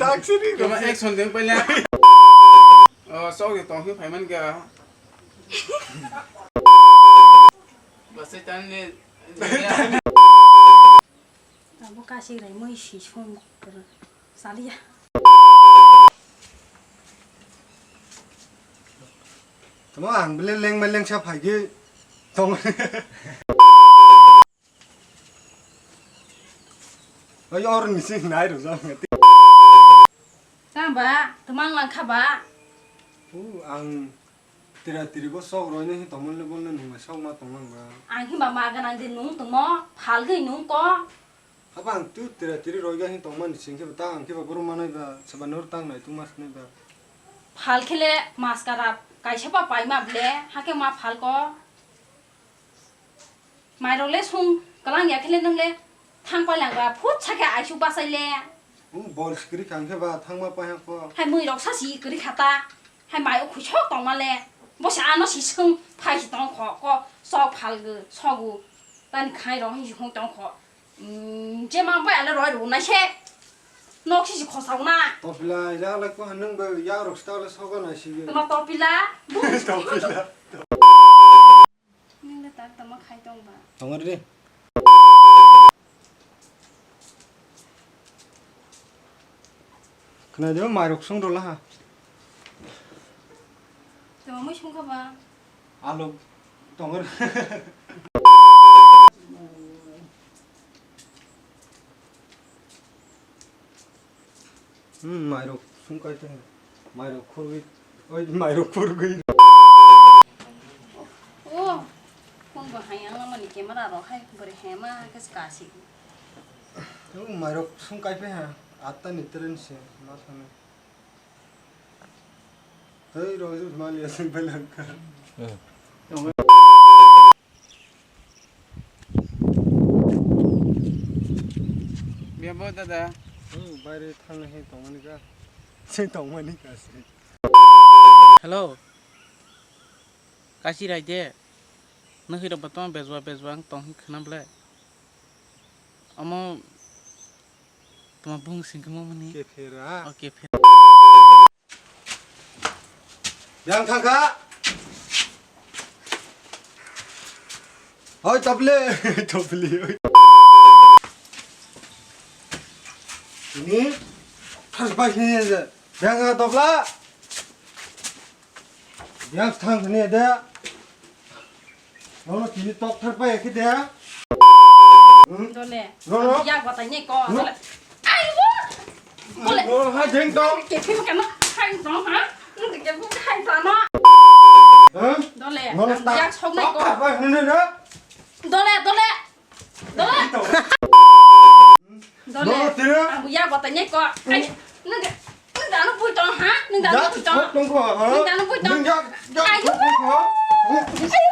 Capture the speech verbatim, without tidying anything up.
Taksini kema action deng paila. Oh, sok de tong hi phaiman ga. Basai tan ne. Abo kasi rai moi si song saliya. Tamo ang bele leng ma leng sa phai ge tong. Oi, or ni sing nai ro jang. Tang ba, temang lang kha ba. U, ang tira tiri bo sok roi ni tongmon le bol le nung sok ma tong lang ba. Ang himba ma ganang de nung tongmo, phal gei nung ko. Haba ang tu tira tiri roi ga hin tong mani sing khe ba ta ang khe ba boro manai ba saba nor tang nai tu mas nai ba. Phal khe le mas karap kaisa ba pai ma ble, ha khe ma phal ko. Mairok le sung kalang ya khe le nwng le thang pai lang ba phut sa khe aisuk bachai le. Bol si kwrwi kha hwnkhe ba thangma pai ha kho. Hai mui rok sa si kwrwi kha ta. Hai mai o khuisok tong ma le. Bo se ano si swng phai si tong kho ko sok phal gw sogu. Tani khai rok hin si hung tong kho. Umm, je ma bai ale roi rw nai se. Nok si si khosao na. Topila ila lai ko hanung ba ya rok sta le soga nai si. Tama topila. Topila. Nini tak tama khai tong ba. Tongor de. Khna de mairok sung dola ha. Tama mui sung kha ba. Alo tongor. Hmm, mairok sungkai tong. Mairok khurwi. Oi, mairok khurwi. Oh, phone bo hai ang mani camera rok hai bwrwi hai ma khe kasi. Oh, mairok sungkai pe ha. Atta ni train se ma thani. Hei, rok ju ma liya sing belak ka. Biyabo dada. Hmm, baire thangna he tongmani ka. Se tongmani ka se. Hello. Kasi rai de. Nang hiro batma bezwa bezwa ang tong khna ble. Amo toma bung sing kemo mani. Ke phera. Oke phera. Yang thangkha. Hoi, tabli. Tabli, hoi. Ini, thas bai sini aja. Yang tabla. Yang thang sini ada. Nono tini tok thar pai khe de. Hmm? Dole. Nono. Yak batai ni ko. No. Dole. Ai wo. Dole. Nono ha jeng tong. Ke phi kana hai tong ha. Nung ke bu hai ta no. Huh? Dole. Nono ta. Yak sok nai ko. Tok thar pai hunu na. Dole, dole. Dole. Dole. Dole tira. Ang yak batai ni ko. Ai. Nung ke. Nung dano pui tong ha? Nung dano pui tong? Nung dano pui tong? Nung yak, yak. Ayo. Pui tong ha?